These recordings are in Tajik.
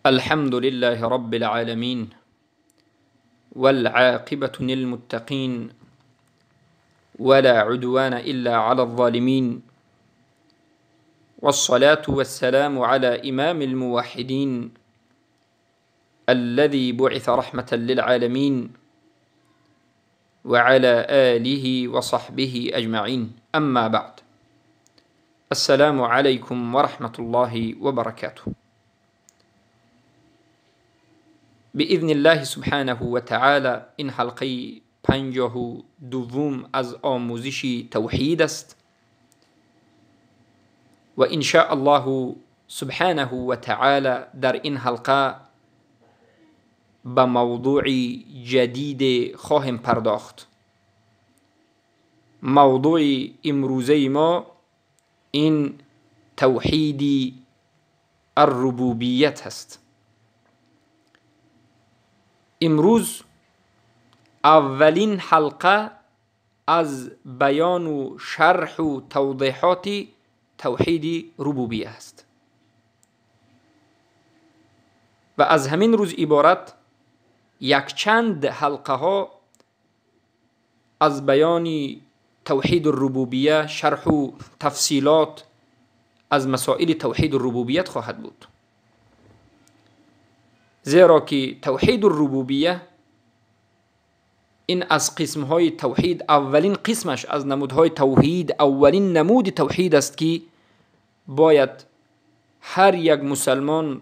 الحمد لله رب العالمين، والعاقبة للمتقين، ولا عدوان إلا على الظالمين، والصلاة والسلام على إمام الموحدين الذي بعث رحمة للعالمين، وعلى آله وصحبه أجمعين. أما بعد، السلام عليكم ورحمة الله وبركاته. بإذن الله سبحانه وتعالى این حلقه 52 از آموزش توحید است و إن شاء الله سبحانه وتعالى در این حلقه به موضوع جدید خواهیم پرداخت. موضوع امروزه ما این توحید الربوبیت است. امروز اولین حلقه از بیان و شرح و توضیحات توحید ربوبیه است و از همین روز عبارت یک چند حلقه ها از بیان توحید الربوبیه، شرح و تفصیلات از مسائل توحید الربوبیت خواهد بود. زیرا که توحید الربوبیه این از قسم های توحید اولین قسمش از نمودهای توحید، اولین نمود توحید است که باید هر یک مسلمان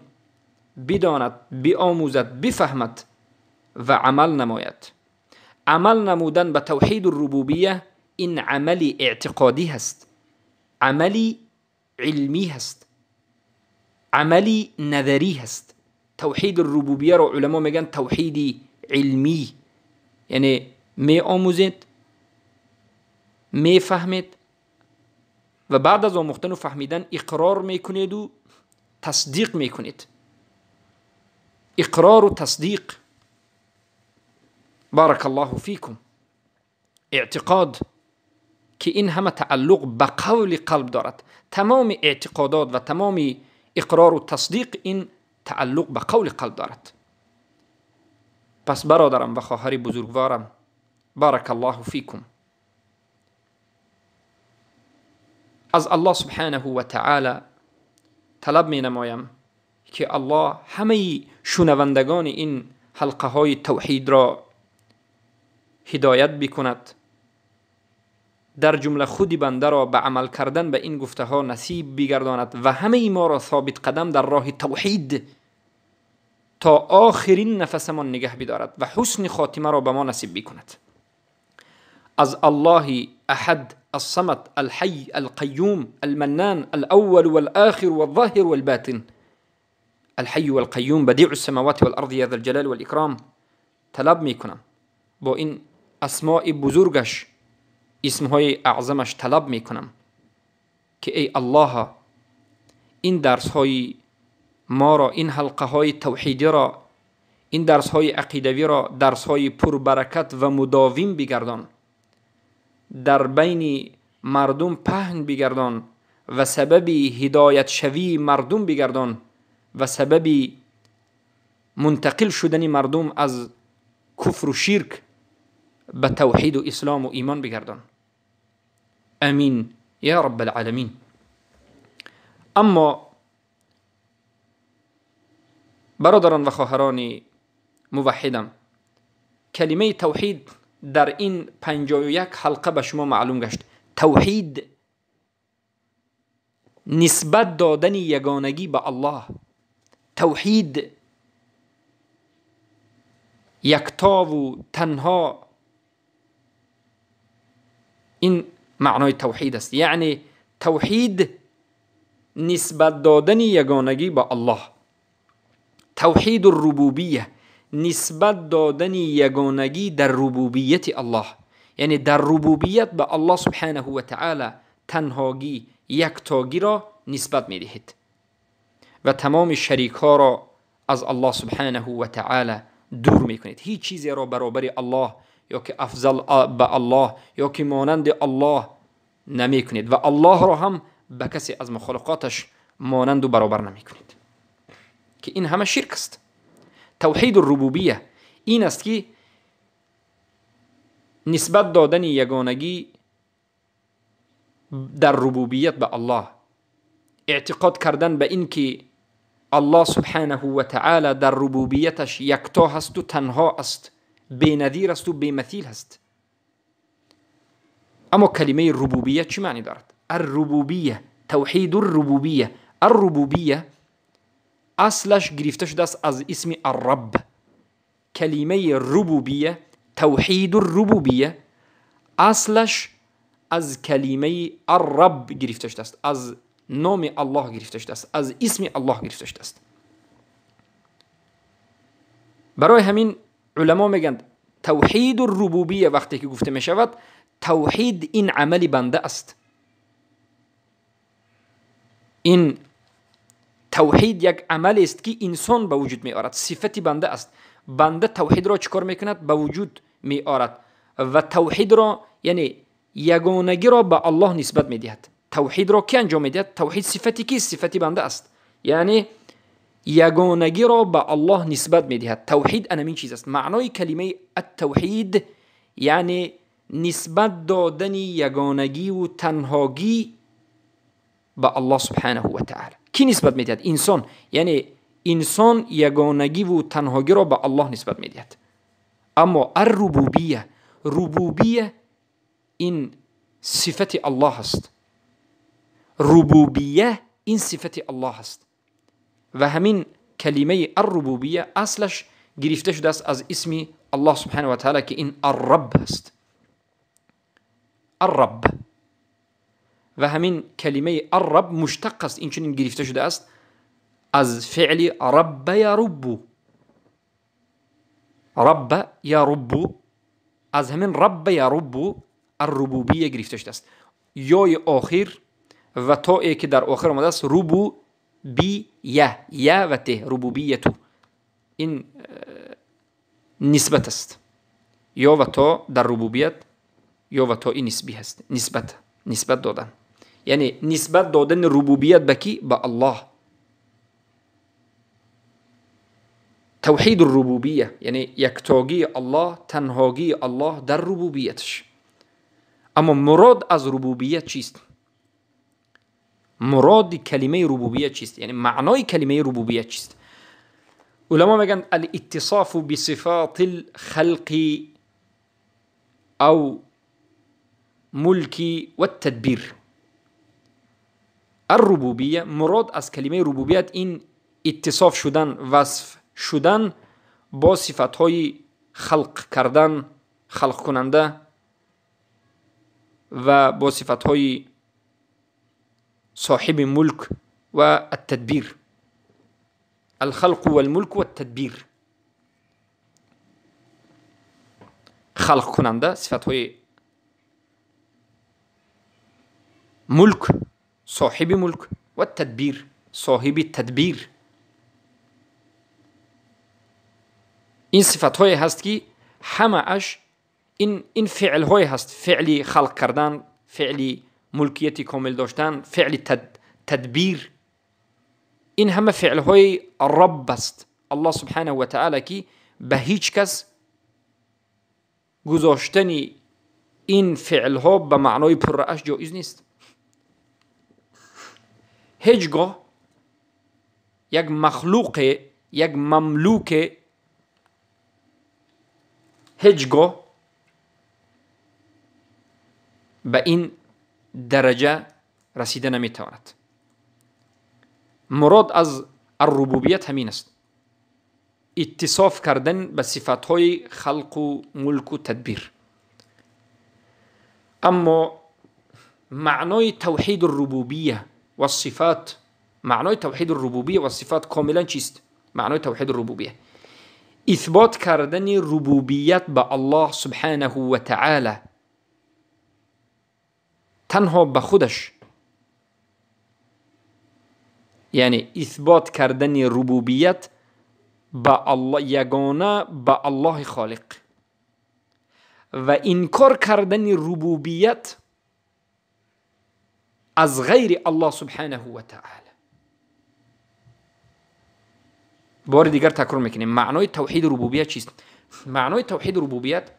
بداند، بیاموزد، بفهمد و عمل نماید. عمل نمودن به توحید الربوبیه این عمل اعتقادی هست، عملی علمی هست، عملی نظری هست. توحید الربوبیه رو علما میگن توحید علمی، یعنی می آموزید، می فهمید و بعد از آموختن و فهمیدن اقرار میکنید و تصدیق میکنید. اقرار و تصدیق. بارک الله فیکم. اعتقاد که این همه تعلق به قول قلب دارد. تمام اعتقادات و تمام اقرار و تصدیق این تعلق به قول قلب دارد. پس برادرم و خواهر بزرگوارم، بارک الله فیکم، از الله سبحانه و تعالی طلب می نمایم که الله همه شنوندگان این حلقه های توحید را هدایت بکند، در جمله خود بنده را به عمل کردن به این گفته ها نصیب بگرداند و همه ما را ثابت قدم در راه توحید تا آخرین نفسمان نگه بدارد و حسن خاتمه را به ما نصیب بکند. از الله احد الصمد الحي القيوم المنان الأول والآخر والظاهر والباطن الحي والقيوم بديع السماوات والأرض يا ذا الجلال والإكرام طلب میکنم با این اسماء بزرگش، اسمهای اعظمش طلب میکنم که ای الله این درس های ما را، این حلقه های توحیدی را، این درس های عقیدوی را درس های پربرکت و مداوم بگردان، در بین مردم پهن بگردان و سبب هدایت شوی مردم بگردان و سبب منتقل شدن مردم از کفر و شرک به توحید و اسلام و ایمان بگردان. امین یا رب العالمین. اما برادران و خواهران موحدم، کلمه توحید در این 51 حلقه به شما معلوم گشت. توحید نسبت دادن یگانگی به الله، توحید یکتا و تنها، این معنای توحید است. یعنی توحید نسبت دادن یگانگی به الله. توحید الربوبیه نسبت دادن یگانگی در ربوبیت الله، یعنی در ربوبیت به الله سبحانه و تعالی تنهاگی، یکتاگی را نسبت میدهید و تمام شریک ها را از الله سبحانه و تعالی دور میکنید. هیچ چیزی را برابر الله یا که افضل به الله یا که مانند الله نمیکنید و الله را هم به کسی از مخلوقاتش مانند و برابر نمیکنید. که این همه شرک است. توحید الربوبیه این است که نسبت دادن یگانگی در ربوبیت به الله، اعتقاد کردن به این که الله سبحانه و تعالی در ربوبیتش یکتا هست و تنها است، بی‌نظیر است و بی‌مثیل هست. اما کلمه ربوبیت چه معنی دارد؟ الربوبیه، توحید الربوبیه. الربوبیه اصلش گرفته شده است از اسم الرب. کلمه ربوبیه، توحید الربوبیه، اصلش از کلمه الرب گرفته شده است، از نام الله گرفته شده است، از اسم الله گرفته شده است. برای همین علما میگند توحید الربوبیه وقتی که گفته می شود، توحید این عمل بنده است. این توحید یک عمل است که انسان به وجود می آورد، صفت بنده است. بنده توحید را چکار میکند؟ به وجود می آورد و توحید را، یعنی یگانگی را به الله نسبت می دهد. توحید را کی انجام می دهد؟ توحید صفتی کیست؟ صفتی بنده است. یعنی یگانگی را به الله نسبت می دهد. توحید انمین چیز است. معنای کلمه التوحید یعنی نسبت دادن یگانگی و تنهاگی به الله سبحانه و تعالی. کی نسبت می دهد؟ انسان. یعنی انسان یگانگی و تنهاگی را به الله نسبت می دهد. اما الربوبیه، ربوبیه این صفت الله است. ربوبیه این صفت الله است و همین کلمه الربوبیه اصلش گرفته شده است از اسم الله سبحانه و تعالی که این الرب است. الرب. و همین کلمه الرب مشتق است، این چنین گرفته شده است از فعل رب یرب. رب یرب، از همین رب یرب الربوبیه گرفته شده است. یای آخر و تا ای که در آخر آمده است ربو بی یه، یه و ته، ربوبیتو، این نسبت است. یا و تا در ربوبیت، یا و تا این نسبی هست، نسبت، نسبت دادن، یعنی نسبت دادن ربوبیت به کی؟ به الله. توحید الربوبیه یعنی یکتاگی الله، تنهاگی الله در ربوبیتش. اما مراد از ربوبیت چیست؟ مراد کلمه ربوبیت چیست؟ یعنی معنای کلمه ربوبیت چیست؟ علما میگن الاتصاف بصفات الخلق او ملک و التدبیر. الربوبیه، مراد از کلمه ربوبیت این اتصاف شدن، وصف شدن با صفتهای خلق کردن، خلق کننده، و با صفتهای صاحب ملک و التدبیر. الخلق والملک والتدبیر. خلق کننده، صفتهای ملک، صاحب ملک، و تدبیر، صاحب تدبیر. این صفتهای هست که همه اش این فعل های هست. فعلی خلق کردن، فعلی ملکیت کامل داشتن، فعل تدبیر، این همه فعل های رب است. الله سبحانه و تعالی که به هیچ کس گذاشتن این فعل ها به معنای پرش جایز نیست. هیچگاه یک مخلوق، یک مملوک، هیچگاه به این درجه رسیده نمیتواند. مراد از الربوبیت همین است، اتصاف کردن به صفتهای خلق و ملک و تدبیر. اما معنای توحید الربوبیه و الصفات، معنای توحید الربوبیه و الصفات کاملا چیست؟ معنای توحید الربوبیه اثبات کردن ربوبیت به الله سبحانه و تعالی، تنها به خودش، یعنی اثبات کردن ربوبیت به الله، یگانه به الله خالق، و انکار کردن ربوبیت از غیر الله سبحانه و تعالی. بار دیگر تکرار میکنیم، معنای توحید ربوبیت چیست؟ معنای توحید ربوبیت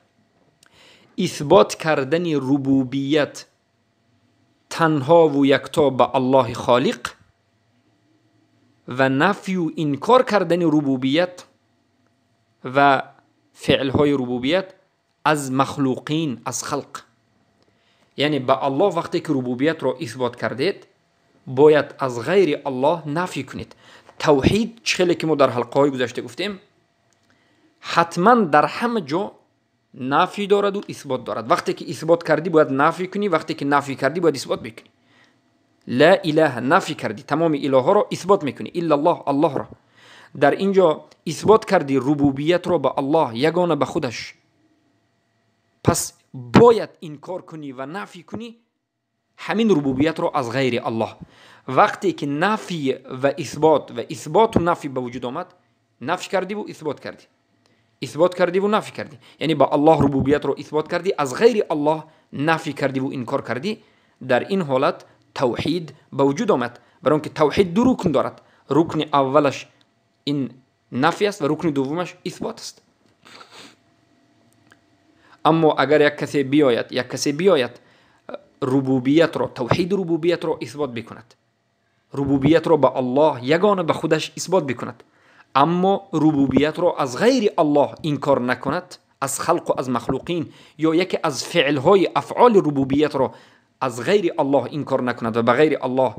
اثبات کردن ربوبیت تنها و یکتا به الله خالق و نفی و انکار کردن ربوبیت و فعلهای ربوبیت از مخلوقین، از خلق. یعنی به الله وقتی که ربوبیت را اثبات کردید باید از غیر الله نفی کنید. توحید چه که ما در حلقه های گذشته گفتیم حتما در همه جا نفی دارد و اثبات دارد. وقتی که اثبات کردی باید نفی کنی، وقتی که نفی کردی باید اثبات بکنی. لا اله نفی کردی، تمام اله ها را اثبات میکنی، الا الله، الله را. در اینجا اثبات کردی ربوبیت را به الله، یگانه به خودش، پس باید انکار کنی و نفی کنی همین ربوبیت را از غیر الله. وقتی که نفی و اثبات و اثبات و نفی به وجود آمد، نفی کردی و اثبات کردی، اثبات کردی و نفی کردی، یعنی با الله ربوبیت را اثبات کردی، از غیر الله نفی کردی و انکار کردی. در این حالت توحید به وجود آمد. برای اینکه توحید دو رکن دارد، رکن اولش این نفی است و رکن دومش اثبات است. اما اگر یک کسی بیاید ربوبیت را، توحید ربوبیت را اثبات بکند، ربوبیت را به الله یگانه به خودش اثبات بکند، اما ربوبیت را از غیر الله انکار نکند، از خلق و از مخلوقین یا یکی از فعلهای افعال ربوبیت را از غیر الله انکار نکند و به غیر الله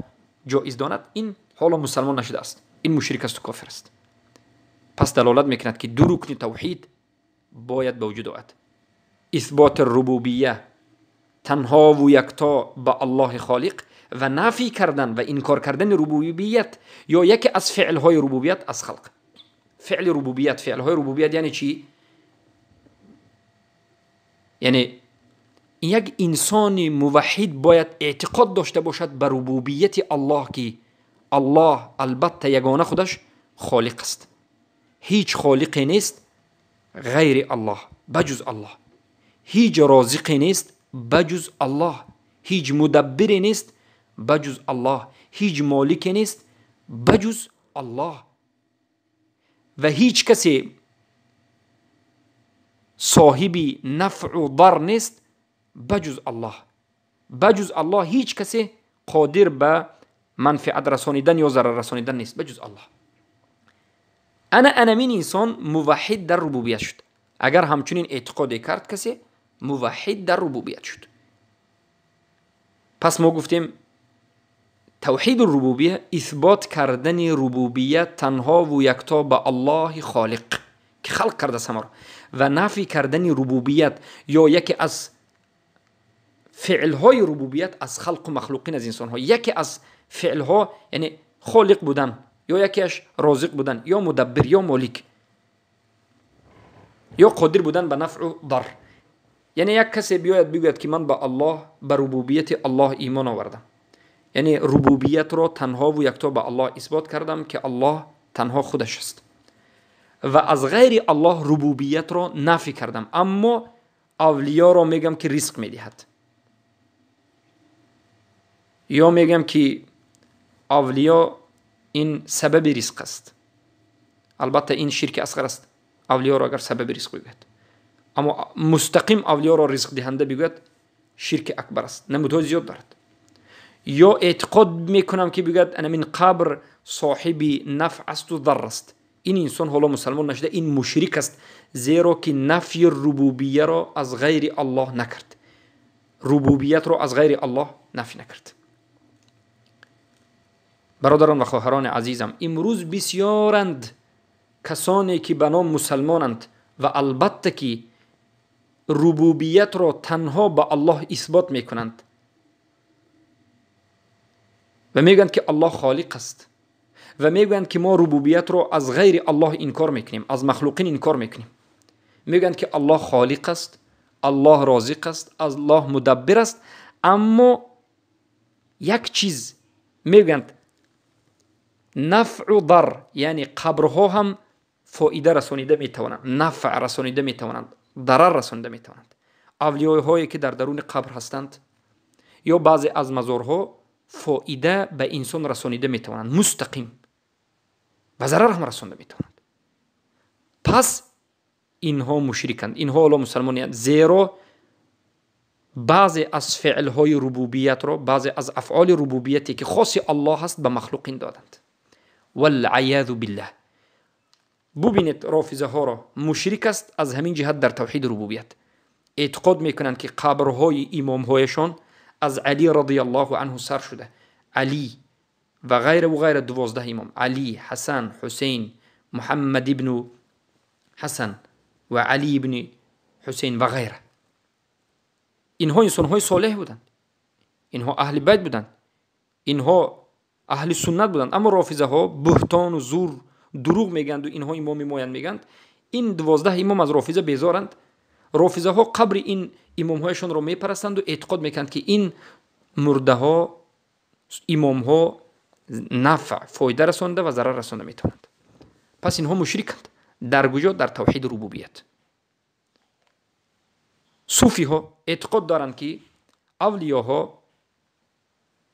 جایز داند، این حالا مسلمان نشده است، این مشرک است و کافر است. پس دلالت میکند که دو رکن توحید باید به وجود آید: اثبات ربوبیه تنها و یکتا به الله خالق و نفی کردن و انکار کردن ربوبیت یا یکی از فعلهای ربوبیت از خلق. فعل ربوبیت، فعلهای ربوبیت یعنی چی؟ یعنی یک انسان موحد باید اعتقاد داشته باشد به ربوبیت الله که الله البته یگانه خودش خالق است، هیچ خالقی نیست غیر الله بجز الله، هیچ رازقی نیست بجز الله، هیچ مدبری نیست بجز الله، هیچ مالکی نیست بجز الله و هیچ کسی صاحب نفع و ضر نیست بجز الله. بجز الله هیچ کسی قادر به منفعت رسانیدن یا ضرر رسانیدن نیست بجز الله. انا من انسان موحد در ربوبیت شد. اگر همچنین اعتقاد کرد کسی موحد در ربوبیت شد. پس ما گفتیم توحید الربوبیه اثبات کردن ربوبیت تنها و یکتا به الله خالق که خلق کرده است ما و نفی کردن ربوبیت یا یکی از فعلهای ربوبیت از خلق و مخلوقین، از انسانها. یکی از فعلها یعنی خالق بودن یا یکیش رازق بودن یا مدبر یا مالک یا قادر بودن به نفع و ضر. یعنی یک کسی بیاید بگوید که من به الله، به ربوبیت الله ایمان آوردم، یعنی ربوبیت را تنها و یکتا به الله اثبات کردم که الله تنها خودش است و از غیر الله ربوبیت را نفی کردم، اما اولیا را میگم که رزق میدهد یا میگم که اولیا این سبب رزق است. البته این شرک اصغر است، اولیا را اگر سبب رزق بگوید، اما مستقیم اولیا را رزق دهنده بگوید شرک اکبر است، نمودهای زیاد دارد. یا اعتقاد میکنم که بگوید انا من قبر صاحب نفع است و ضر است، این انسان حالا مسلمان نشده، این مشرک است، زیرا که نفی ربوبیه را از غیر الله نکرد، ربوبیت را از غیر الله نفی نکرد. برادران و خواهران عزیزم، امروز بسیارند کسانی که به نام مسلمانند و البته که ربوبیت را تنها به الله اثبات میکنند و میگویند که الله خالق است و میگویند که ما ربوبیت را از غیر الله انکار میکنیم، از مخلوقین انکار میکنیم. میگویند که الله خالق است، الله رازق است، الله مدبر است، اما یک چیز میگویند نفع و ضر، یعنی قبرها هم فایده رسانیده میتوانند، نفع رسانیده میتوانند، ضرر رسانیده میتوانند. اولیاهایی که در درون قبر هستند یا بعضی از مزارها فایده به انسان رسانیده میتوانند مستقیم و ضرر هم رسانده میتوانند. Пас инҳо мушриканд, инҳо ҳоло мусалмониянд, зеро баъзе аз феълҳои рубубиятро, баъзе аз афъоли рубубияте ки хоси Аллоҳ аст, ба махлуқин доданд. Валъаязу биллаҳ. Бубинед рофизаҳоро, мушрик аст аз ҳамин ҷиҳат дар тавҳиди рубубият. Эътиқод мекунанд ки қабрҳои имомҳояшон аз Али радиаллоҳу анҳу сар шуда, Али ва ғайра ва ғайра, 12 имом, Али, Ҳасан, Ҳусейн, Муҳаммад ибну Ҳасан ва Али ибни Ҳусейн ва ғайра. Инҳо инсонҳои солеҳ буданд, инҳо аҳли байт буданд, инҳо аҳли суннат буданд. Аммо рофизаҳо буҳтону зур дурӯғ мегӯянду инҳо имоми моянд мегӯянд. Ин 12 имом аз рофиза безоранд. Рофизаҳо қабри ин имомҳояшонро мепарастанду эътиқод мекунанд ки ин мурдаҳо, имомҳо нафъ, фоида расонда ва зарар расонда метавонанд. Пас инҳо мушриканд. Дар куҷо? Дар тавҳиди рубубият. Суфиҳо эътиқод доранд ки авлиёҳо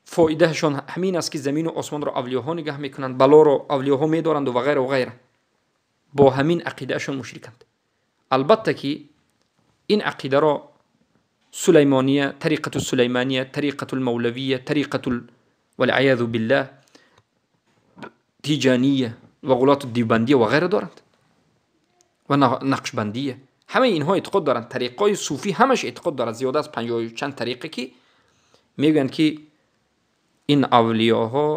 фоидаашон ҳамин аст ки замину осмонро авлиёҳо нигаҳ мекунанд, балоро авлиёҳо медоранду ва ғайра ва ғайра. Бо ҳамин ақидаашон мушриканд. Албатта ки ин ақидаро сулаймония, тариқату сулаймония, тариқату мавлавия, тариқату валъаязу биллаҳ тиҷония ва ғулоту дивбандия ва ғайра доранд ва нақшбандия. Ҳамаи инҳо эътиқод доранд. Тариқаҳои суфӣ ҳамаш эътиқод дорад, зиёда аз 50 чанд тариқе ки мегӯянд ки ин авлиёҳо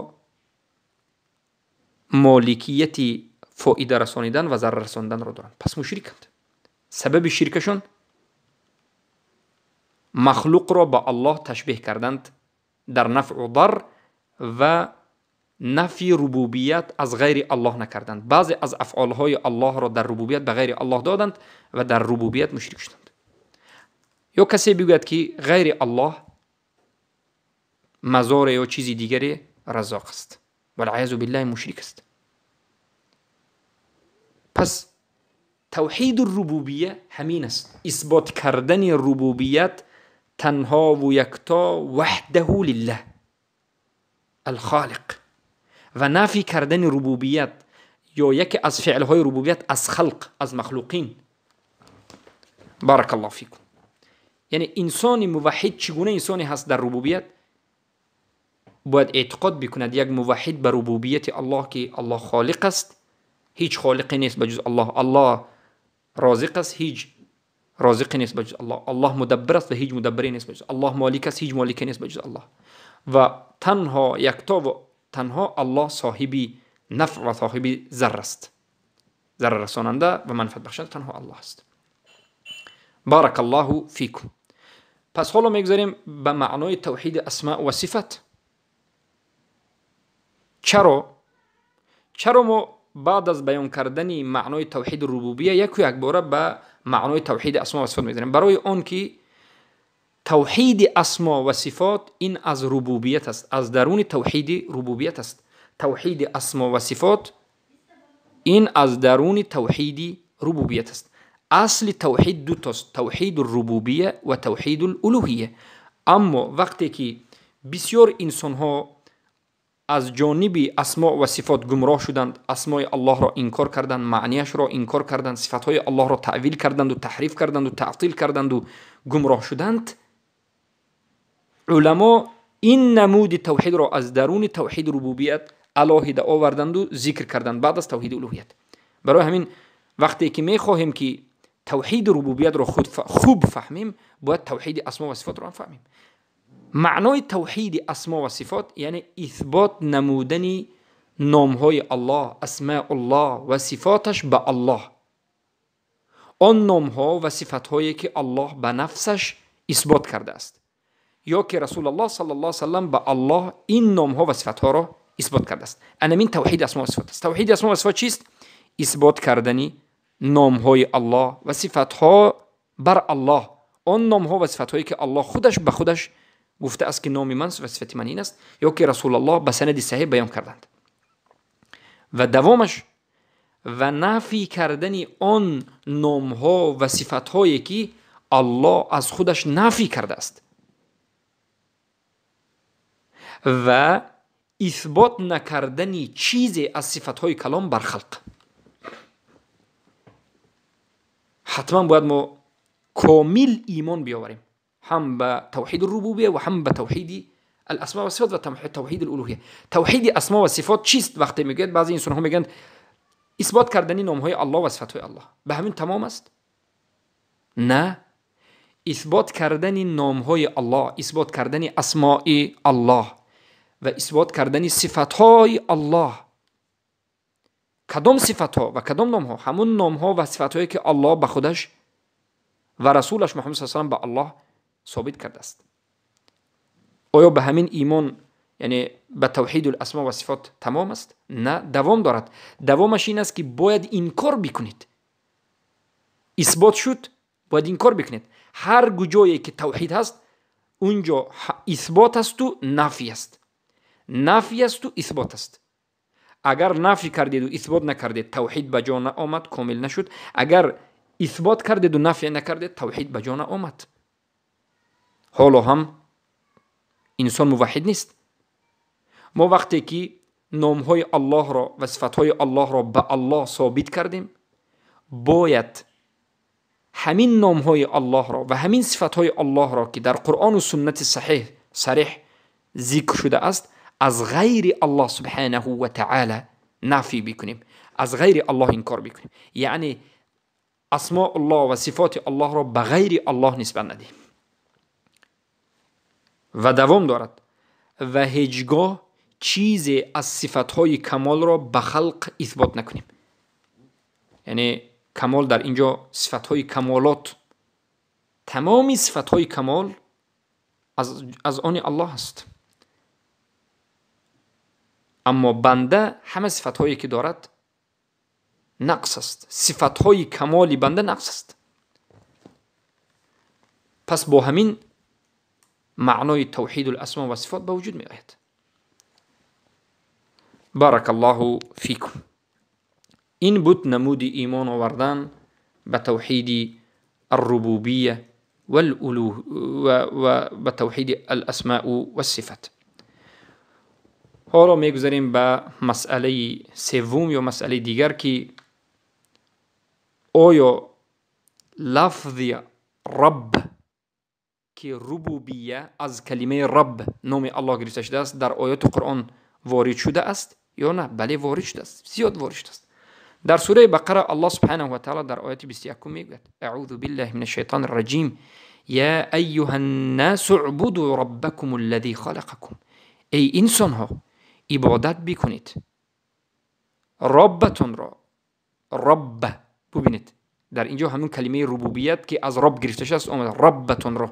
моликияти фоида расонидан ва зарар расониданро доранд. Пас мушриканд. Сабаби ширкашон махлуқро ба Аллоҳ ташбеҳ карданд дар нафъу дар ва нафи рубубият аз ғайри Аллоҳ накарданд. Баъзе аз афъолҳои Аллоҳро дар рубубият ба ғайри Аллоҳ доданд ва дар рубубият мушрик шуданд. Ё касе бигӯяд ки ғайри Аллоҳ мазоре ё чизи дигаре раззоқ аст, валъаязу биллаҳ мушрик аст. Пас тавҳиду рубубия ҳамин аст, исбот кардани рубубият танҳову якто ваҳдаҳу лиллаҳ алхолиқ ва нафи кардани рубубият ё яке аз феълҳои рубубият аз халқ, аз махлуқин. Баракаллоҳу фикум. Яъне инсони муваҳҳид чӣ гуна инсоне ҳаст дар рубубият? Бояд эътиқод бикунад як муваҳҳид ба рубубияти Аллоҳ ки Аллоҳ холиқ аст, ҳеҷ холиқе нест ба ҷуз Аллоҳ, Аллоҳ розиқ аст, ҳеҷ розиқе нест ба ҷуз Аллоҳ, Аллоҳ мудаббир аст ва ҳеҷ мудаббире нест ба ҷуз Аллоҳ, молик аст, ҳеҷ молике нест ба ҷуз Аллоҳ ва танҳо якто ва танҳо Аллоҳ соҳиби нафъ ва соҳиби зарар аст. Зарар расонанда ва манфиат бахшанда танҳо Аллоҳ аст. Баракаллоҳу фикум. Пас ҳоло мегузарем ба маънои тавҳиди асмаъ ва сифат. Чаро? Чаро мо баъд аз баён кардани маънои тавҳиди рубубия яку якбора ба маънои тавҳиди асмо ва сифот мегузарем? Барои он ки тавҳиди асмо ва сифот ин аз рубубият аст, аз даруни тавҳиди рубубият аст. Тавҳиди асмо ва сифот ин аз даруни тавҳиди рубубият аст. Асли тавҳид дутост: тавҳиду рубубия ва тавҳиду улуҳия. Аммо вақте ки бисёр инсонҳо аз ҷониби асмо ва сифот гумроҳ шуданд, асмои Аллоҳро инкор карданд, маънияшро инкор карданд, сифатҳои Аллоҳро таъвил карданду таҳриф карданду таътил карданду гумроҳ шуданд, уламо ин намуди тавҳидро аз даруни тавҳиди рубубият алоҳида оварданду зикр карданд баъд аз тавҳиди улуҳият. Барои ҳамин вақте ки мехоҳем ки тавҳиди рубубиятро хуб фаҳмем, бояд тавҳиди асмо ва сифотро ҳам фаҳмем. Маънои тавҳиди асмо ва сифот яъне исбот намудани номҳои Аллоҳ, асмауллоҳ ва сифоташ ба Аллоҳ, он номҳо ва сифатҳое ки Аллоҳ ба нафсаш исбот кардааст ё ки Расулуллоҳ саллаллоҳу алайҳи васаллам ба Аллоҳ ин номҳо ва сифатҳоро исбот кардааст. Анамин тавҳиди асмо ва сифот аст. Тавҳиди асмо ва сифот чист? Исбот кардани номҳои Аллоҳ ва сифатҳо бар Аллоҳ, он номҳо ва сифатҳое ки Аллоҳ худаш ба худаш гуфтааст ки номи ман ва сифати ман ин аст, ё ки Расулуллоҳ ба санади саҳеҳ баён карданд. Ва давомаш ва нафи кардани он номҳо ва сифатҳое ки Аллоҳ аз худаш нафи кардааст ва исбот накардани чизе аз сифатҳои калом бар халқ. ҳатман бояд мо комил имон биёварем ҳам ба тавҳиди рубубия ва ҳам ба тавҳиди аласмо ва сифот ва тавҳиди улуҳия. Тавҳиди асмо ва сифот чист? Вақте мегӯяд баъзе инсонҳо мегӯянд исбот кардани номҳои Аллоҳ ва сифатҳои Аллоҳ ба ҳамин тамом аст? На, исбот кардани номҳои Аллоҳ, исбот кардани асмои Аллоҳ ва исбот кардани сифатҳои Аллоҳ. Кадом сифатҳо ва кадом номҳо? Ҳамун номҳо ва сифатҳое ки Аллоҳ ба худаш ва расулаш Муҳаммад саллаллоҳу алайҳи ва саллам ба Аллоҳ собит кардааст. Оё ба ҳамин имон, яъне ба тавҳиди асмо ва сифот тамом аст? На, давом дорад. Давомаш ин аст ки бояд инкор бикунед. Исбот шуд, бояд инкор бикунед. Ҳар куҷое ки тавҳид ҳаст, унҷо исбот асту нафй аст. Нафй асту исбот аст. Агар нафй кардеду исбот накардед, тавҳид ба ҷо наомад, комил нашуд. Агар исбот кардеду нафй накардед, тавҳид ба ҷо наомад. Ҳоло ҳам инсон муваҳҳид нест. Мо вақте ки номҳои Аллоҳро ва сифатҳои Аллоҳро ба Аллоҳ собит кардем, бояд ҳамин номҳои Аллоҳро ва ҳамин сифатҳои Аллоҳро ки дар Қуръону суннати саҳиҳ сариҳ зикр шудааст, аз ғайри Аллоҳ субҳанаҳу ва таъала нафй бикунем, аз ғайри Аллоҳ инкор бикунем. Яъне асмоуллоҳ ва сифоти Аллоҳро ба ғайри Аллоҳ нисбат надиҳем. Ва давом дорад. Ва ҳеҷ гоҳ чизе аз сифатҳои камолро ба халқ исбот накунем. Яъне камол дар инҷо сифатҳои камолот, тамоми сифатҳои камол аз они Аллоҳ аст. Аммо банда ҳама сифатҳое ки дорад нақс аст. Сифатҳои камоли банда нақс аст. Пас бо ҳамин маънои тавҳиду асмо ва сифот ба вуҷуд меояд. Баракаллоҳу фикум. Ин буд намуди имон овардан ба тавҳиди аррубубия ва ба тавҳиди аласмау вассифат. Ҳоло мегузарем ба масъалаи севум ё масъалаи дигар, ки оё лафзи рабб ки рубубия аз калимаи рабб номи Аллоҳ гирифта шудааст, дар оёти Қуръон ворид шудааст ё на? Бале, ворид шудааст, зиёд ворид шудааст. Дар сураи Бақара Аллоҳ субҳанаҳу ва таъала дар ояти 21 мегӯяд: аъузу биллаҳи минаш шайтони раҷим, я айюҳан-насу уъбуду раббакум аллази халақакум. Эй инсонҳо, ибодат бикунед Роббатонро. Робба, бубинед, дар инҷо ҳамин калимаи рубубият ки аз Роб гирифта шудааст омада, Роббатонро,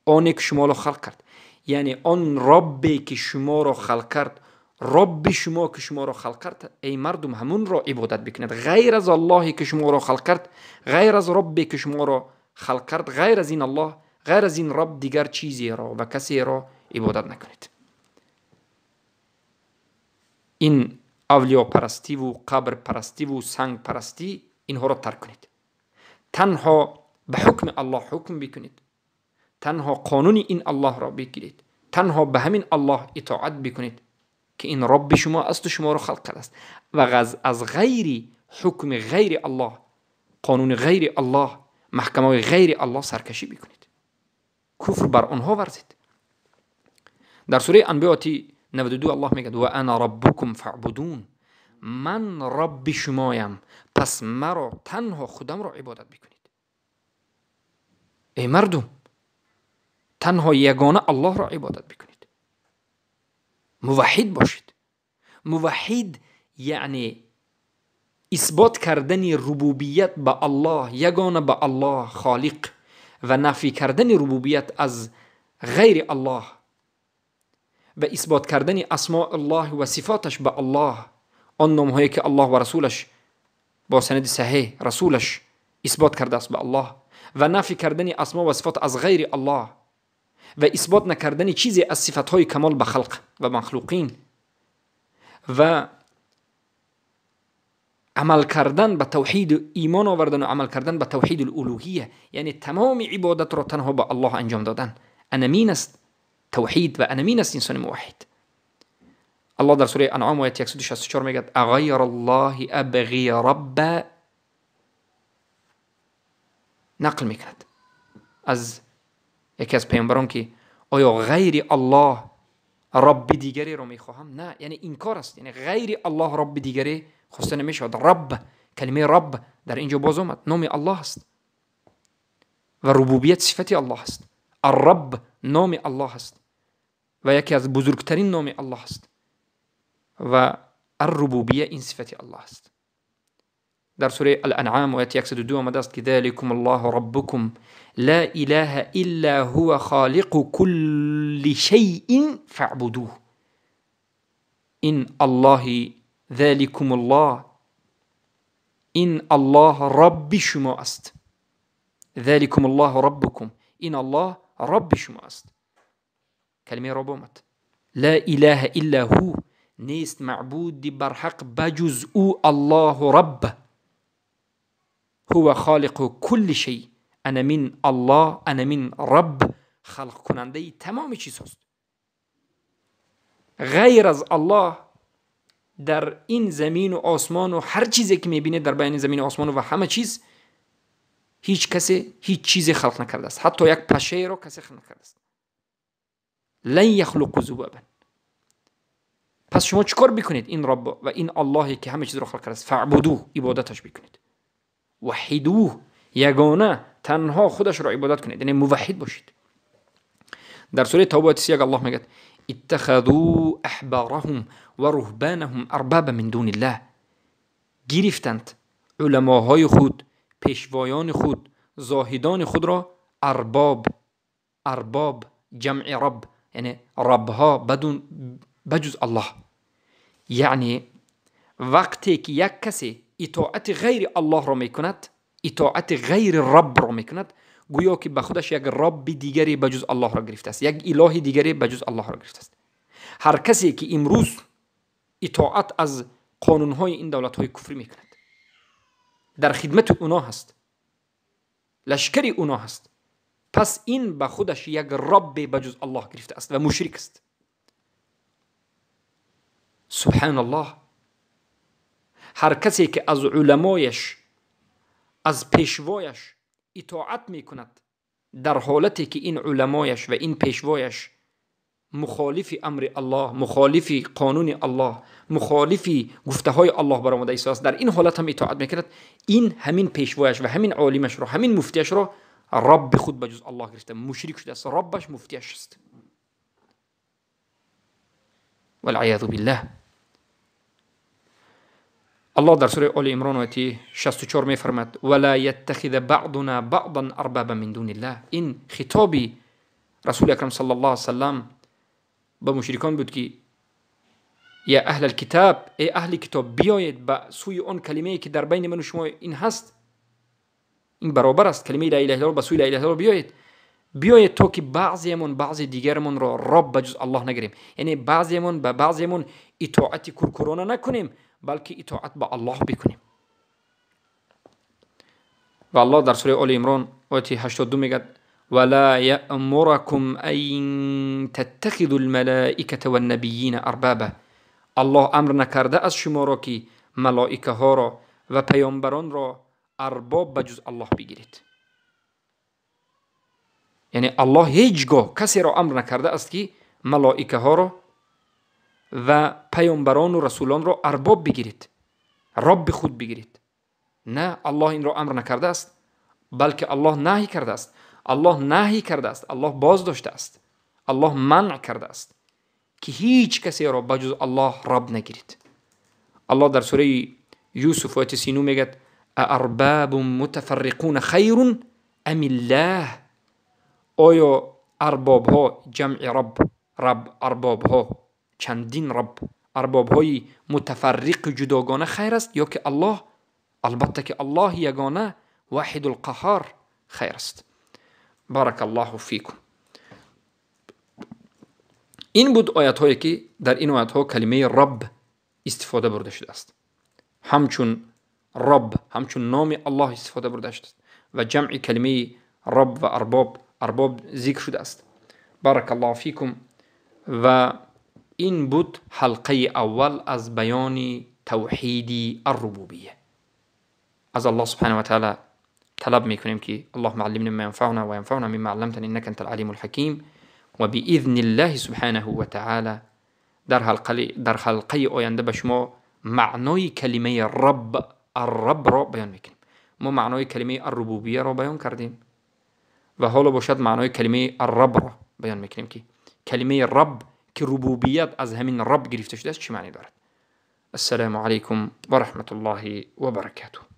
оне ки шуморо халқ кард. Яъне он Роббе ки шуморо халқ кард, Робби шумо ки шуморо халқ кард, эй мардум, ҳамунро ибодат бикунед. Ғайр аз Аллоҳе ки шуморо халқ кард, ғайр аз Роббе ки шуморо халқ кард, ғайр аз ин Аллоҳ, ғайр аз ин Роб дигар чизеро ва касеро ибодат накунед. Ин авлиёпарастиву қабрпарастиву сангпарастӣ, инҳоро тарк кунед. Танҳо ба ҳукми Аллоҳ ҳукм бикунед. Танҳо қонуни ин Аллоҳро бигиред. Танҳо ба ҳамин Аллоҳ итоат бикунед ки ин Робби шумо асту шуморо халқ кардааст. Ва аз ғайри ҳукми ғайри Аллоҳ, қонуни ғайри Аллоҳ, маҳкамаҳои ғайри Аллоҳ саркашӣ бикунед. Куфр бар онҳо варзед. Дар сураи Анбиё ояти 92 Аллоҳ мегӯяд: ва ана раббукум фаъбудун. Ман Робби шумоям, пас маро танҳо худамро ибодат бикунед. Эй мардум, танҳо ягона Аллоҳро ибодат бикунед. Муваҳҳид бошед. Муваҳҳид яъне исбот кардани рубубият ба Аллоҳ, ягона ба Аллоҳ холиқ, ва нафй кардани рубубият аз ғайри Аллоҳ ва исбот кардани асмоуллоҳ ва сифоташ ба Аллоҳ, он номҳое ки Аллоҳ ва расулаш бо санади саҳеҳ расулаш исбот кардааст ба Аллоҳ, ва нафй кардани асмо ва сифот аз ғайри Аллоҳ ва исбот накардани чизе аз сифатҳои камол ба халқ ва махлуқин ва амал кардан ба тавҳид, имон овардан ва амал кардан ба тавҳиди улуҳия, яъне тамоми ибодатро танҳо ба Аллоҳ анҷом додан. Анамин аст тавҳид ва анамин аст инсони муваҳҳид. Аллоҳ дар сураи Анъом ояти 164 мегӯяд: ағайра Аллоҳи абғи рабба. نقل میکند از یکی از پیامبران که آیا غیر الله رب دیگری رو میخواهم؟ نه، یعنی انکار است، یعنی غیر الله رب دیگری خواسته نمیشود. رب، کلمه رب در اینجا باز آمد، نام الله است و ربوبیت صفت الله است. الرب نام الله است و یکی از بزرگترین نام الله است و الربوبیه این صفت الله است. در سوره الانعام آیت 102 آمده است که ذلکم الله ربکم لا اله الا هو خالق كل شیء فاعبدوه. این الله، ذلکم الله، این الله رب شما است. ذلکم الله ربکم، این الله رب شما است. کلمه رب آمد. لا اله الا هو، نیست معبود برحق بجز او الله رب. هو خالق كل شيء، انا من الله، انا من رب، خلق کننده تمام چیز هست. غیر از الله در این زمین و آسمان و هر چیزی که میبینه در بین زمین و آسمان و همه چیز، هیچ کسی هیچ چیزی خلق نکرده است. حتی یک پشه را کسی خلق نکرده است. لن یخلق ذبابا. پس شما چیکار بکنید؟ این رب و این اللهی که همه چیز را خلق کرده است، فعبدوه، عبادتش بکنید. وحیدوه، یگانه تنها خودش را عبادت کنید، یعنی موحد باشید. در سوره توبه 31 الله میگه اتخذوا احبارهم و رهبانهم اربابا من دون الله. گرفتند علماهای خود، پیشوایان خود، زاهدان خود را ارباب، ارباب جمع رب، یعنی ربها بدون بجز الله. یعنی وقتی که یک کسی اطاعت غیر الله را میکند، اطاعت غیر رب را میکند، گویا که به خودش یک رب دیگری بجز الله را گرفته است، یک اله دیگری بجز الله را گرفته است. هر کسی که امروز اطاعت از قانونهای این دولت‌های کفری میکند، در خدمت اونا هست، لشکر اونا هست، پس این به خودش یک رب بجز الله گرفته است و مشرک است. سبحان الله. هر کسی که از علمایش، از پیشوایش اطاعت میکند، در حالتی که این علمایش و این پیشوایش مخالف امر الله، مخالف قانون الله، مخالف گفته های الله برآمده است، در این حالت هم اطاعت میکند، این همین پیشوایش و همین عالمش رو، همین مفتیش رو رب خود بجز الله گرفته، مشرک شده است، ربش مفتیش است. والعیاذ بالله. الله در سوره آل عمران آیه 64 میفرماد ولا یتخذ بعضنا بعضا اربابا من دون الله. این خطابی رسول اکرم صلی الله علیه وسلم به مشرکان بود که یا اهل الکتاب، ای اهل کتاب، بیایید به سوی آن کلمه که در بین من و شما این هست، این برابر است، کلمه لا اله الا الله، به سوی لا اله الا الله بیایید، بیایید تا که بعضیمون بعضی دیگرمون را رب بجز الله نگیریم، یعنی بعضیمون به بعضیمون اطاعت کورکورانه نکنیم، بلکه اطاعت به الله بکنیم. و الله در سوره آل عمران آیه 82 میگه ولا یأمرکم ان تتخذوا الملائکة والنبیین اربابا. الله امر نکرده از شما را که ملائکه ها را و پیامبران را ارباب بجز الله بگیرید. یعنی الله هیچگاه کسی را امر نکرده است که ملائکه ها را و پیامبران و رسولان را ارباب بگیرید، رب خود بگیرید. نه، الله این را امر نکرده است، بلکه الله نهی کرده است. الله نهی کرده است، الله باز داشته است، الله منع کرده است که هیچ کسی را بجز الله رب نگیرید. الله در سوره یوسف آیه 39 میگه ارباب متفرقون خیر ام الله. آیا ارباب ها، جمع رب، رب ارباب ها، چندین رب، ارباب های متفرق جداگانه خیر است یا که الله؟ البته که الله یگانه واحد القهار خیر است. بارک الله فیکم. این بود آیت هایی که در این آیت ها کلمه رب استفاده برده شده است. همچون رب، همچون نام الله استفاده برده شده است و جمع کلمه رب و ارباب، ارباب ذکر شده است. بارک الله فیکم. و این بود حلقه اول از بیان توحید الربوبیه. از الله سبحانه و تعالی طلب میکنیم که اللهم علمنا ما ينفعنا وينفعنا مما علمتنا انك انت العليم الحكيم. و باذن الله سبحانه وتعالى در حلقه آینده به شما معنای کلمه رب، الرب را بیان میکنیم. ما معنای کلمه الربوبیه را بیان کردیم و حالا باشد معنای کلمه الرب را بیان میکنیم که کلمه رب که ربوبیت از همین رب گرفته شده است چه معنی دارد. السلام علیکم و رحمت الله و برکاته.